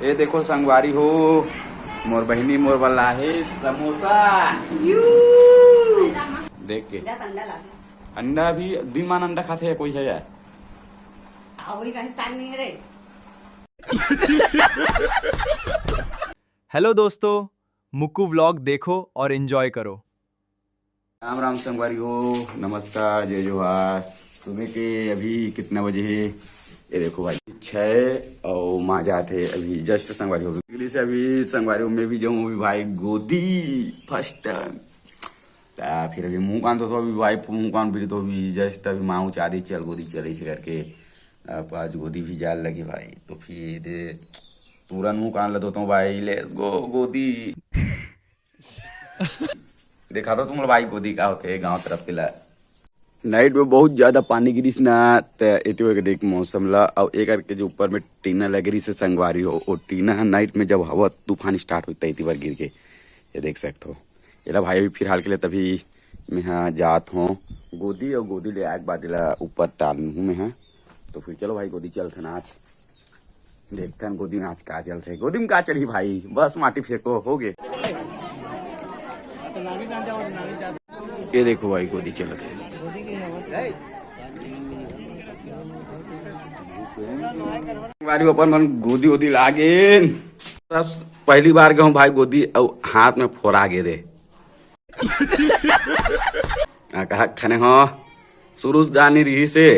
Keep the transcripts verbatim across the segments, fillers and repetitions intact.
ये देखो संगवारी हो, मोर बहिनी मोर बर लाहे समोसा। देख के अंडा भी दिनमान अंडा खाथे या कोई है यार? हेलो दोस्तों, मुक्कू व्लॉग देखो और एंजॉय करो। राम राम संगवारी हो, नमस्कार, जय जोहार। सुबह के अभी कितना बजे है? ये देखो भाई, छः और माँ जाते अभी जस्ट संगवारी हो। दिल्ली से अभी संगवारी हो, मैं भी जाऊँ अभी भाई गोदी फर्स्ट टाइम। ता फिर अभी मुँह कान तो, तो अभी भाई मुँह कान भी तो अभी जस्ट अभी माँ उचा दी चल गोदी चल ऐसे करके। अब आज गोदी भी जाल लगी भाई, तो फिर तुरंत मुँह कान ल धोता हूँ भाई, लेट्स गो गोदी। देखा तो तुम लोग भाई गोदी का होते गांव तरफ के ला। नाइट में बहुत ज्यादा पानी गिरिस ना, त एती के देख मौसम ला, अउ एक करके जो ऊपर में टीना लगे रहिस हे संगवारी हो, ओ टीना ह नाइट में जब हवा तूफान स्टार्ट होता है, एती बार गिर के, ये देख सकते हो। एला भाई अभी फिलहाल के लिए तभी मैं हाँ जात हूँ गोदी, और गोदी ले आए के बाद एला ऊपर टाल हूँ मैं हाँ। तो फिर चलो भाई गोदी चलते ना आज। देखथन गोदी में आज का चलथे, गोदी में का चढ़ी भाई, बस माटी फेंको, हो गे। ये देखो भाई गोदी चलत हे। बारी अपन मन गोदी वोदी लागे। बस पहली बार गए भाई गोदी, अउ हाथ में फोरा गे दे। आ, कहा खने हो, सुरुज दानी रहिस हे,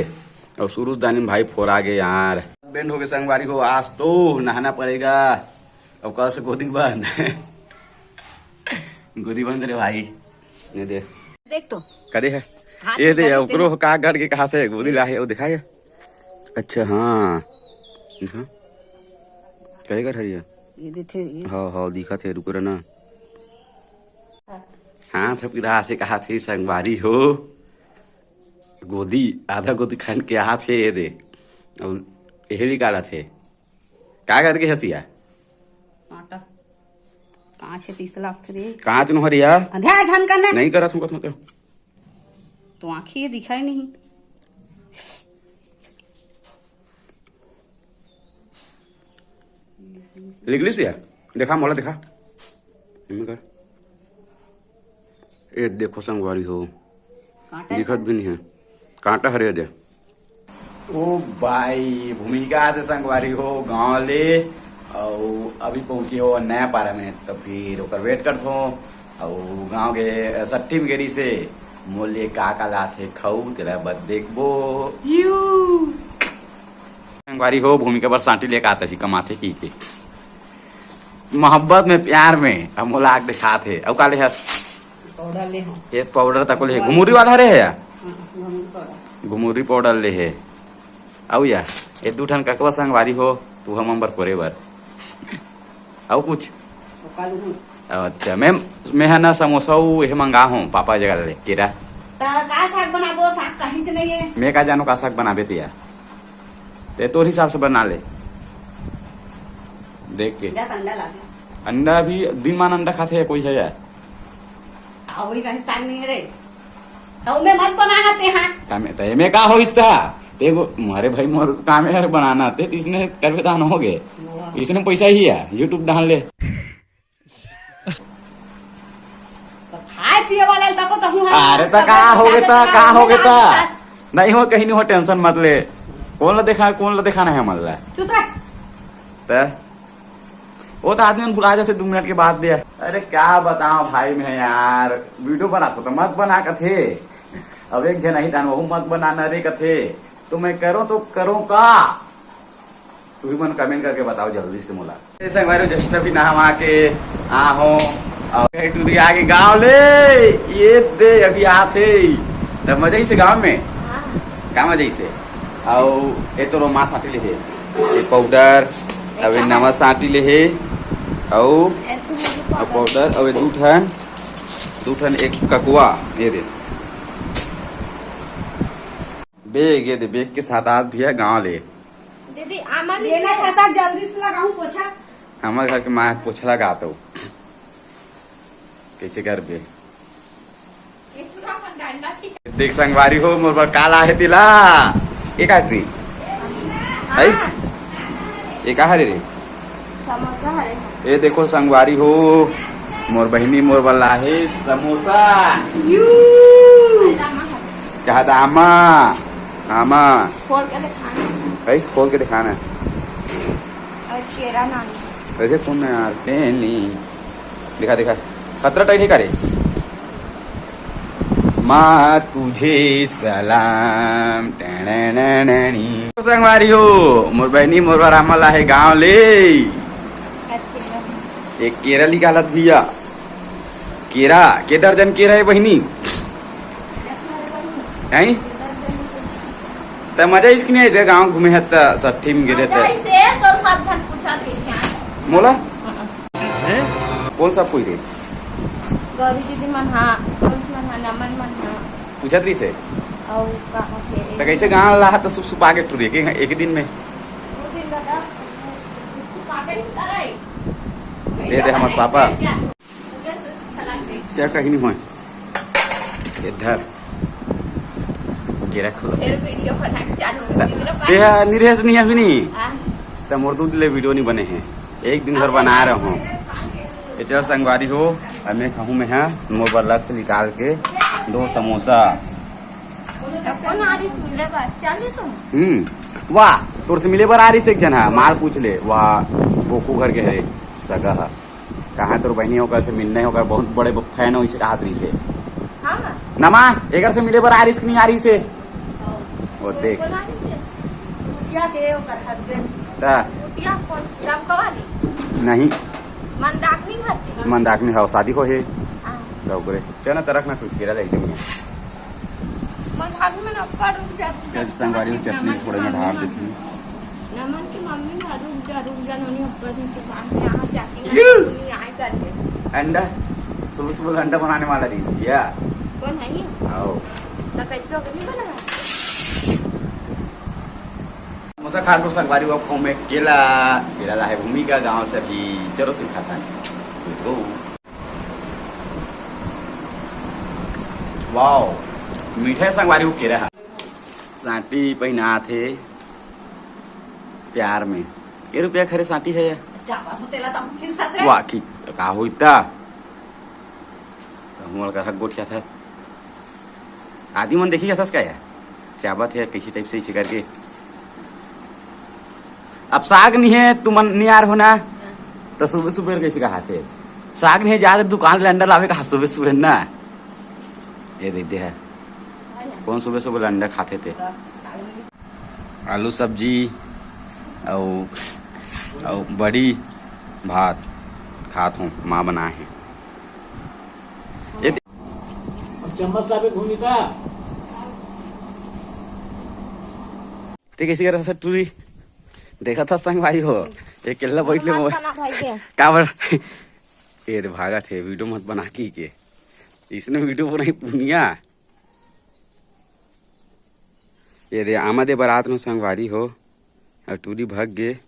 अउ सुरुज दानी में भाई फोरा गे यार। बैंड हो गए संगवारी हो, आज तो नहाना पड़ेगा। अब कल से गोदी बंद। गोदी बंद रे भाई। ये दे। देख तो। कदे है? हाथ ये दे, ऊपर ओकरो का गड़ के कहा से गोदी ला है, वो दिखाए। अच्छा, हाँ। हाँ। कहे गड़ हरिया? ये देखे, ये। हाँ, हाँ, दिखा थे, रुको रे ना। हाँ। हाँ, सब रहा से कहा थे संगवारी हो। गोदी, आधा गोदी खान के हाथ हे ये दे। और यही निकाला थे। का करके हतिया? आटा। कहाँ छे तीस लाख थे रे? कहाँ तुम हरिया? अंधा है, झन करना। नहीं करा तुमको, तुमको। तो आँखें ये दिखाई नहीं। निकलिस या? देखा, मोला देखा। एमे कर। ए, देखो संगवारी हो। कांटा दिखत भी नहीं है। कांटा हरे दे। ओ भाई, भूमिका आते संगवारी हो गांव ले, अउ अभी पहुंचे हो नया पारा में, तो फिर ओकर वेट करत हो। अउ गांव के सट्ठी में गेरी से मोले का का लात हे खाऊ, तेला बस देखबो। यू। संगवारी हो, भूमिका बर सांटी लेके आत ही, कमाथे पी के। मोहब्बत में, प्यार में, अब मोला आग दिखात हे। अउ का ले हस? पाउडर ले हस। ये पाउडर तको ले हे। घुमुरी वाला हरे हे या? हाँ, घुमुरी पाउडर। घुमुरी पाउडर ले हे। अउ या, ये दू ठन ककवा संगवारी हो, तू हम अंबर कोरे बर। अउ कुछ? अच्छा, मैं, मैं हा ना समोसा अउ एहे मंगा हूँ पापा जगह ले, केरा। त का साग बनाबो? साग कहीं से नहीं है। मैं का जानो का साग बनाबे ते यार। ते तोर हिसाब से बना ले। देख के। जा अंडा ला दे। अंडा भी दिन मान अंडा खाथे कोई है यार? आ, वही कहीं साग नहीं है रे। तो मैं मत बनाना ते हाँ। तमे, ते में का होइस था? ते वो, मारे भाई मोर काम है बनाना, ते इसने करबे तहान हो गए। वाह। इसने पैसा ही है, YouTube डाल ले। तो खाए पिए वाला तको तो हूँ है। अरे तो का हो गए तो, का हो गए तो? नहीं हो, कहीं नहीं हो, टेंशन मत ले। कौन ला देखा, कौन ला दिखाना है मन ला? चुप रह। त वो तो आदमी मन भुला जाथे दू मिनट के बाद दे। अरे क्या बताओ भाई मैं यार, वीडियो बनाथों तो मत बना कथे। अब एक झन आही तहान वहू मत बनाना रे कथे, तो मैं करूँ तो करूँ का? तुही मन कमेंट करके बताओ जल्दी से मोला। ए संगवारी हो, just अभी नहा वहा के आ हो, अउ टूरी आगे गाँव ले, ये दे अभी आथे। त मजा आइसे गाँव में? हाँ। का मजा आइसे? अउ ए तो रो माँ सांटी ले हे, ए पाउडर, अउ ए नमक सांटी ले हे, अउ, अउ पाउडर, अउ ए दू ठन, दू ठन एक ककवा, ये दे। बेग, ये दे, बेग के साथ आज भी है गाँव ले। दीदी, आमा नहीं लेना है। था सर, जल्दी से लगाऊं पोछा। हमर घर के माँ पोछा लगा तो। कैसे करबे? ये पूरा अपन डंडा की देख संगवारी हो, मोर बर का लाहे तेला। ये का रे? है? ये का हरे रे? समोसा हरे। ए देखो संगवारी हो, मोर बहिनी मोर बर लाहे समोसा। यू। कहा था आमा, आमा। खोल के दिखाना। भाई खोल के दिखाना। और केरा नाम। वैसे कौन है यार? ए, नहीं। दिखा, दिखा। खतरा टाइट है का रे? माँ तुझे सलाम। टननननी। संगवारी हो, मोर बहिनी मोर बर आमा लाहे गाँव ले। एक केरा निकालत भैया। केरा, के दर्जन केरा है बहिनी? हैं? त मजा इसकी नहीं है, गाँव घूमे है त सट्ठी में गिरे त। मजा इसे तो सब झन पूछा थे क्या? मोला? हाँ। कौन सा कोई रे? गौरी दीदी मन हा, दोस्त मन हा, नमन मन हा। पूछत रहिस हे? अउ का होथे? त कैसे गाँव ला हा त सुप सुपा के टूरी के एक दिन में? दो दिन बता, सुप सुपा के ही उतारा है। दे दे हमर पापा। मुझे अच्छा लगते। क्या कहीं नहीं होए। इधर। केरा खोलो। फिर वीडियो बनाने चालू होती है। मेरा ते हा, निरेश नहीं अभी नहीं। हाँ। त मोर दूध ले वीडियो नहीं बने हैं। एक दिन भर बना रहा हूँ। ये चल संगवारी हो, अब मैं खाहूँ मैं, हाँ, मोर बर लक्ष्य निकाल के दो समोसा। तो कौन आ रही सुन ले बात? चालीस हो? हम्म, वाह, तोर से मिले बर आ रही से एक जन है, माल पूछ ले, वाह, गोखू घर के है, सगा है। कहाँ तोर बहिनी ओकर से मिलने, ओकर बहुत बड़े फैन हो, इसे कहा रही से। हाँ। नमा, एकर से मिले बर आ रही से कि नहीं आ रही से? वो देख। कौन आ रही से? कुटिया के ओकर हस्बैंड। ता। कुटिया कौन? राम कवाली? नहीं। मंदाकिनी घर के? मंदाकिनी, हाँ, शादी हो हे। हाँ। तो ओकरे। चल ना, तरक ना, कोई केरा ले लेंगे। मंदाकिनी में ना ऊपर रुक जा, रुक जा। चल, संगवारी हो, चटनी थोड़े में ढार देती हूँ। नमन के मम्मी ना, रुक जा, रुक जा, नोनी ऊपर से दुकान में आ जाके ना, यू! नोनी आए करके। अंडा, सुबह सुबह अंडा बनाने वाला रही भैया। कौन है ये? आओ। तो कैसे हो गई बना? समोसा खा लो संगवारी, वो खाऊं मैं केला। केला लाहे भूमिका गांव से भी। चलो फिर खाता है। Let's go। वाओ, मीठा है संगवारी, वो केरा है। सांटी पहिनात हे प्यार में। ये रुपया खरे सांटी है ये। चाबा हो तेला तब खींचता से। वाह, की का होइता? त हमर कर हक गोठिया था। आदमी मन देखी जाथस का यार? चाबत हे कैसे टाइप से इसे करके। अब साग नहीं है, तुमन नियार हो ना, तो सुबह सुबह कैसे कहा थे? साग नहीं है, जाकर दुकान ले अंडा लावे कहा सुबह सुबह ना। ये दे दे है। कौन सुबह सुबह अंडा खाते थे? आलू सब्जी अउ, अउ बड़ी भात खात हूँ, माँ बनाए हैं। ये अब चम्मच लावे घूमी का? ते कैसे कर रहा था टूरी? देखा था संग भाई हो, अकेला बैठ ले नमन मोबाइल। खाना भाई के। काबर? ये रे भागा थे, वीडियो मत बना की के। इसने वीडियो बनाई पुनिया। ये दे आमा दे बरात नो संगवारी हो, अउ टूरी भग गे।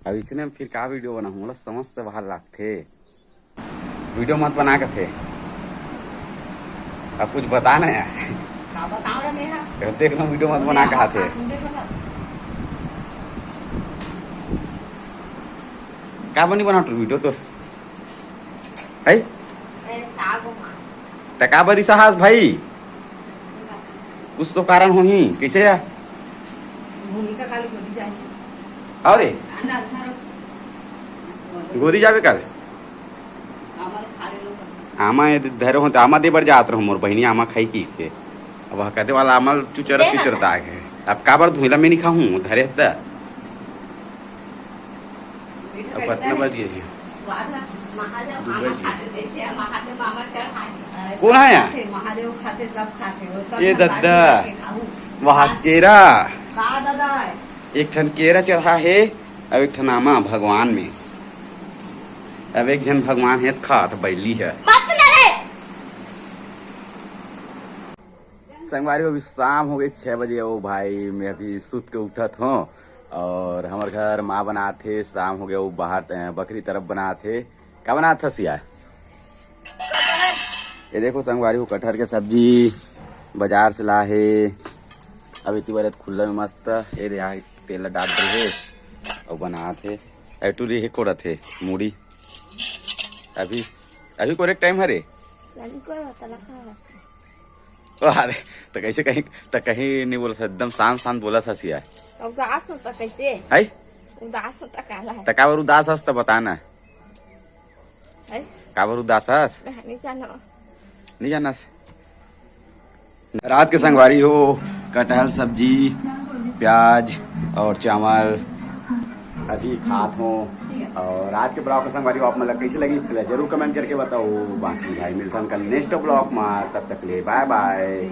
अब इसने फिर का वीडियो बनाहूँ, मोला समझ से बाहर लागथे। वीडियो मत बना के थे, अब कुछ बता ना यार। का बताओ रे नेहा? यार देख ना, वीडियो मत बना के हाथे। देखो ना। का बनी बना टूरी वीडियो तो? है? ए, साग हो माँ। त का बरी साहस भाई? कुछ तो कारण होही, कैसे या? भूमिका काली गोदी जाही। अरे? अंडा, अंडा रख। गोदी जाबे काले? आमा ल खा ले लो। आमा ये धरे हो त आमा दे बर जात रहूं, मोर बहिनी आमा खाई की के। अब कहते वाला आमा ल चुचर दे ना। चुचर दाग है। अब काबर धुइला में नहीं खाहूं, धरे त। अब कितना बज गया जी? दू बज गया। कौन है यहाँ? महादेव खाते, सब खाते, वो सब ये भगवान दद्दा। के खाऊ। वहाँ केरा। का दादा? एक ठन केरा चढ़ा है, अब एक ठन आमा भगवान में। अब एक झन भगवान है, खात बैली है। मत ना रे। संगवारी, अभी शाम हो गई छः बजे। ओ भाई, मैं अभी सुत के उठत हूँ और हमर घर माँ बनात हे। शाम हो गया, वो बाहर, अ, बकरी तरफ बनात हे। का बनात हस या? ये देखो संगवारी, वो कटहर के सब्जी बाजार से ला हे। अब इतनी बार खुला में मस्त ये दे, यहाँ तेल डाल दे हे और बनात हे। एटू रे हे कोड़त हे मुड़ी। अभी, अभी कोरे टाइम हरे। लड़की को होता लगा। ओ, अरे, त कैसे कहीं, त कहीं नहीं बोलस, एकदम शांत शांत बोलस हसिया। उदास होता कैसे? है? उदास होता काला है। त काबर उदास हस त बता ना। है? काबर उदास हस? मैं नहीं जाना। नहीं जानस। रात के संगवारी हो, कटहल सब्जी, प्याज और चावल अभी खात हो। और रात के ब्लॉग के संगवारी हो, आप मन ला कैसे लगिस, तेला जरूर कमेंट करके बताओ। बाकी भाई मिलथन कल नेक्स्ट ब्लॉग में, तब तक ले बाय बाय।